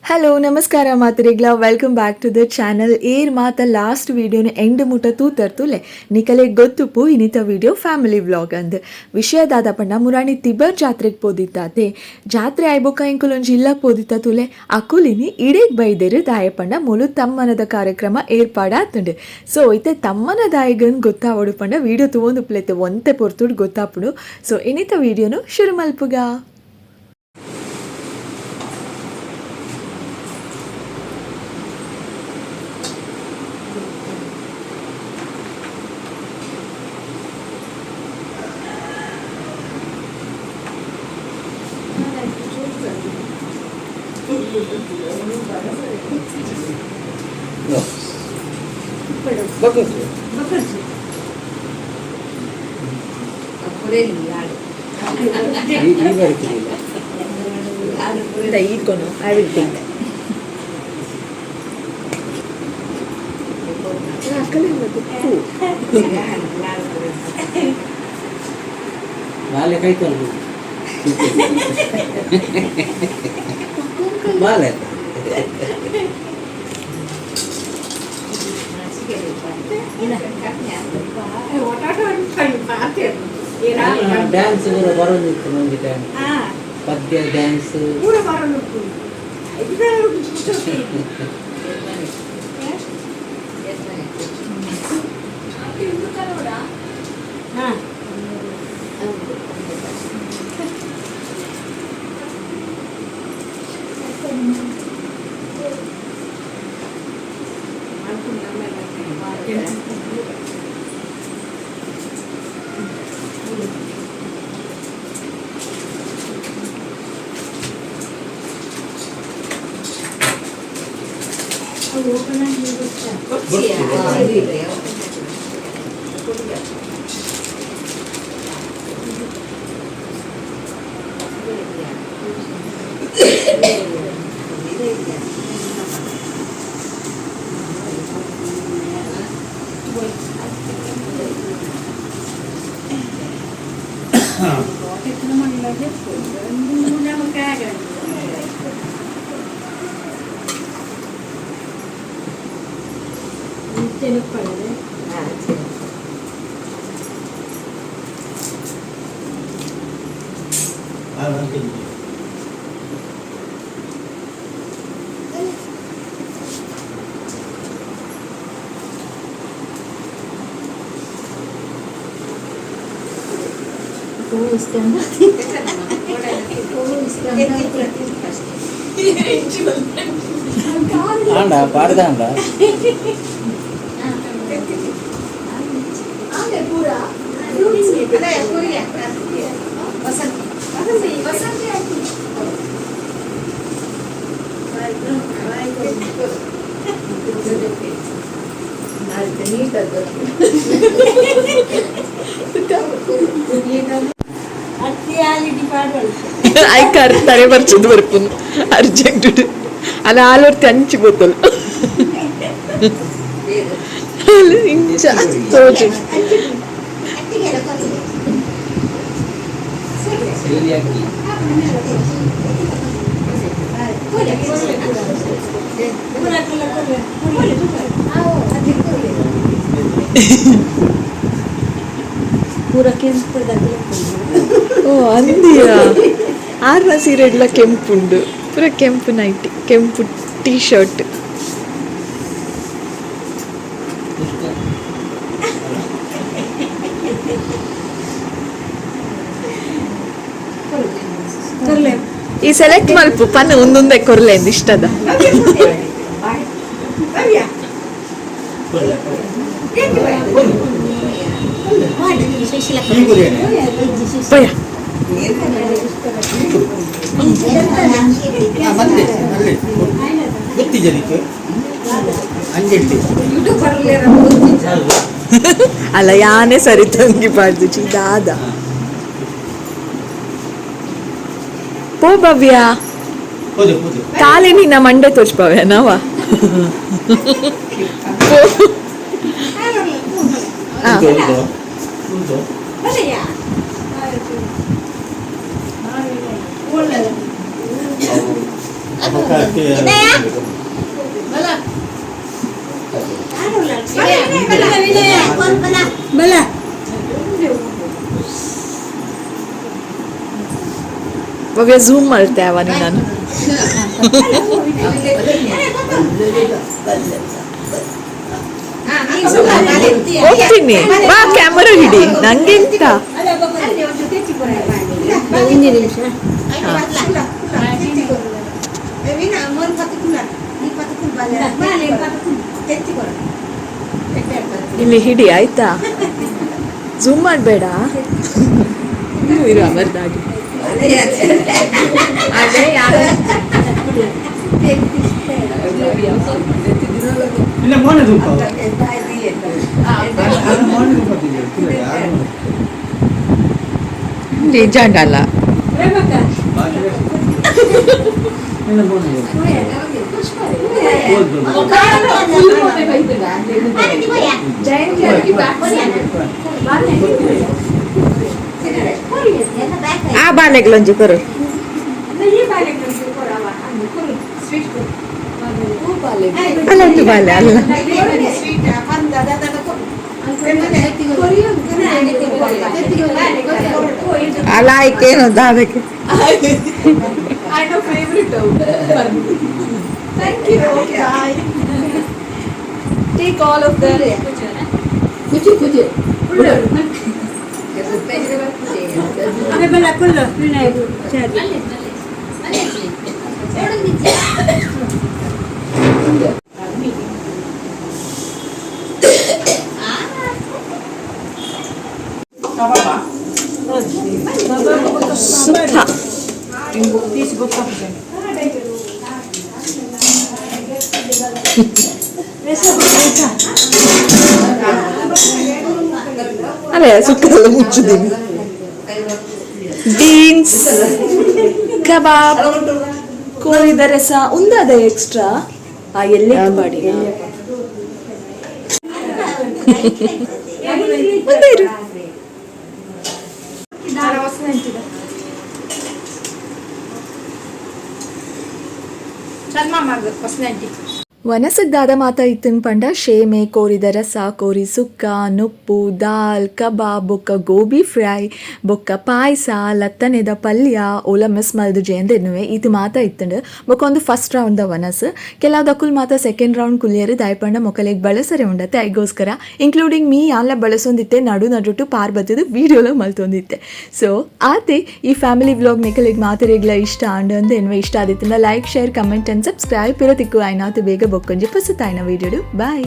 Hello ನಮಸ್ಕಾರ ಮಾತರಿಗ್ಲ, welcome back to the channel. ಏರ್ ಮಾತ ಲಾಸ್ಟ್ ವಿಡಿಯೋನ ಎಂಡ್ ಮುಟ ತೂತರ್ತುಲೆ ನಿಕಲೆ ಗೊತ್ತುಪು ಇನ್ನಿತ ವಿಡಿಯೋ ಫ್ಯಾಮಿಲಿ ವ್ಲಾಗ್ ಅಂದ್. ವಿಷಯ ದಾದಪಂಡ ಮುರಾಣಿ ತಿಬರ್ ಜಾತ್ರೆಗೆ ಪೋದಿತ್ತಾತೆ. ಜಾತ್ರೆ ಆಯ್ಬೊಕ್ಕ ಎಂಕುಲೊಂಜಿ ಇಲ್ಲ ಪೋದಿತ್ತ ತುಲೆ ಅಕುಲಿನಿ ಇಡೇಗ್ ಬೈದೆರು. ದಾಯಪಂಡ ಮುಲು ತಮ್ಮನದ ಕಾರ್ಯಕ್ರಮ ಏರ್ಪಾಡಾತುಂಡು. ಸೊ ಇತ್ತೆ ತಮ್ಮನ ದಾಯಗನ್ ಗೊತ್ತಾವಡು ಪಂಡ ವಿಡಿಯೋ ತೂವೊಂದು ಪ್ಲೇತೆ ಒಂತೆ ಪೊರ್ತುಡು ಗೊತ್ತಾಪುಡು. ಸೊ ಇನ್ನಿತ ವಿಡಿಯೋನು ಶುರು ಮಲ್ಪುಗ. I will take. ಬಾಲೆ ಕೈ ತೊಳೆದು ಬಾಲೆ. ಡ್ಯಾನ್ಸ್ ಪೂರ ಬರೋದಿತ್ತು ಒಂಜಿ ಟೈಮ್, ಪದ್ಯ ಡ್ಯಾನ್ಸ್. ಆಂಡ ಪಾಡ್ದಾಂಡ. ಐಕಾರ್ ತರೆ ಬರ್ಚದು ಬರ್ಪುನು ಅರ್ಜೆಂಟ್. ಅಲ್ಲ, ಆಲೋರ್ತಿ ಅಂಚಿ ಬೋತಲು ಇಂಚ ತೋಜು. ಸರಿಯಾಗಿ. ಪೂರ ಕೆಂಪು. ಓ ಅಂದಿಯಾ, ಆರ್ನ ಸೀರೆ ಎಲ್ಲ ಕೆಂಪುಂಡು, ಪೂರ ಕೆಂಪು ನೈಟಿ, ಕೆಂಪು ಟೀ ಶರ್ಟ್. ಈ ಸೆಲೆಕ್ಟ್ ಮಲ್ಪು ಪನ್ನ ಒಂದೊಂದೇ ಕೊರ್ಲೆ ಇಷ್ಟದ. ಪಯ. ಮತ್ತೆ ಗೊತ್ತಿಜನಿಕ್ಕೆ ಅಂಜೆಟ್ಟಿ. ಅಲ್ಲ, ಯಾನೇ ಸರಿ ತಂಗಿ ಪಾಡ್ದು ದಾದ. ಪೋ ಭವ್ಯ. ಹೋದೆ ಹೋದೆ. ಕಾಲಿ ನಿನ್ನ ಮಂಡೆ ತೋಚ್ಪವ್ಯ ನಾವ ಪೋ. ಆ. ಉಂಟು ಉಂಟು. ಬಲ. ಭವ್ಯ, ಝೂಮ್ ಮಾಡ್ತೆ ಅವ ನಾನು. ಹೋಗ್ತೀನಿ ಬಾ, ಕ್ಯಾಮರಾ ಹಿಡಿ, ನಂಗೆಂತ? ಒಂಜಿ ನಿಮಿಷ. ಇಲ್ಲಿ ಹಿಡಿ, ಆಯ್ತಾ? ಝೂಮ್ ಮಾಡಬೇಡ. ಇರು, ಅವರ್ದಾಗಿ. ಇಲ್ಲ, ಮೋನೆ ಧೂಪ. ಮೋನೆ ಧೂಪ. ನಿಜಾಂಡಲ್ಲ. ಇಲ್ಲ, ಮೋನೆ. ಆ ಬಾಲೆಗ್ಲೊಂಜಿ ಕೊರು. ಅಲ್ಲೊಂದು ಬಾಲೆ ಅಲ್ಲ. ಅಲ್ಲ, ಆಯ್ಕೇನು ಅದಕ್ಕೆ? I know favorite. Thank you. Okay, bye. Take all of them. Kuchi Kuchi. ಬಲ ಕುಲ್ಲು. ಸರಿ. ಸುಖ. ಅದೇ ಸುಕ್ಕದಲ್ಲ ಮುಚ್ಚಿದ್ದೀನಿ. ಬೀನ್ಸ್ ಕಬಾಬ್, ಕೋಳಿದ ರಸ ಉಂದದ ಎಕ್ಸ್ಟ್ರಾ. ಆ ಎಲ್ಲೇ ಮಾಡಿ ಮುಂದೆ ಇರು. ವನಸದ್ದಾದ ಮಾತ ಇತ್ತಿನ ಪಂಡ ಶೇಮೆ, ಕೋರಿದ ರಸ, ಕೋರಿ ಸುಕ್ಕ, ನುಪ್ಪು, ದಾಲ್, ಕಬಾಬ್, ಬೊಕ್ಕ ಗೋಬಿ ಫ್ರೈ, ಬೊಕ್ಕ ಪಾಯಸ, ಲತ್ತನೆದ ಪಲ್ಯ, ಓಲ ಮಿಸ್ ಮಲ್ದು ಜೇಂದೆನ್ನುವೆ. ಇದು ಮಾತ ಇತ್ತಂಡು. ಬೊಕ್ಕ ಒಂದು ಫಸ್ಟ್ ರೌಂಡ್ the ವನಸ್. ಕೆಲವು ದಕ್ಕುಲ್ ಮಾತ ಸೆಕೆಂಡ್ ರೌಂಡ್ ಕುಲಿಯರು. ದಾಯಪಂಡ ಮೊಕಲೆಗ್ ಬಳಸರೆ ಉಂಡತ್ತೆ, ಐಗೋಸ್ಕರ. ಇನ್ಕ್ಲೂಡಿಂಗ್ ಮೀ, ಯಾನ್ಲ ಬಳಸೊಂದಿತ್ತೆ. ನಡು ನಡುಟು ಪಾರ್ ಬತ್ತದು ವೀಡಿಯೋಲ ಮಲ್ತೊಂದಿತ್ತೆ. ಸೊ ಆತೆ, ಈ ಫ್ಯಾಮಿಲಿ ವ್ಲಾಗ್ ನಿಕಲೆಗ್ ಮಾತೆರೆಗ್ಲ ಇಷ್ಟ ಆಂಡ್ ಅಂದ್ ಎನ್ನುವೆ. ಇಷ್ಟ ಆದಿತ್ತಂಡ like, share, comment and subscribe. ಪಿರ ತಿಕ್ಕು ಆಯ್ನಾತು ಬೇಗ. ಬೊಕ್ಕೊಂಜಿ ಪೊಸತಾಯ್ನ ವೀಡಿಯೋಡು. ಬಾಯ್.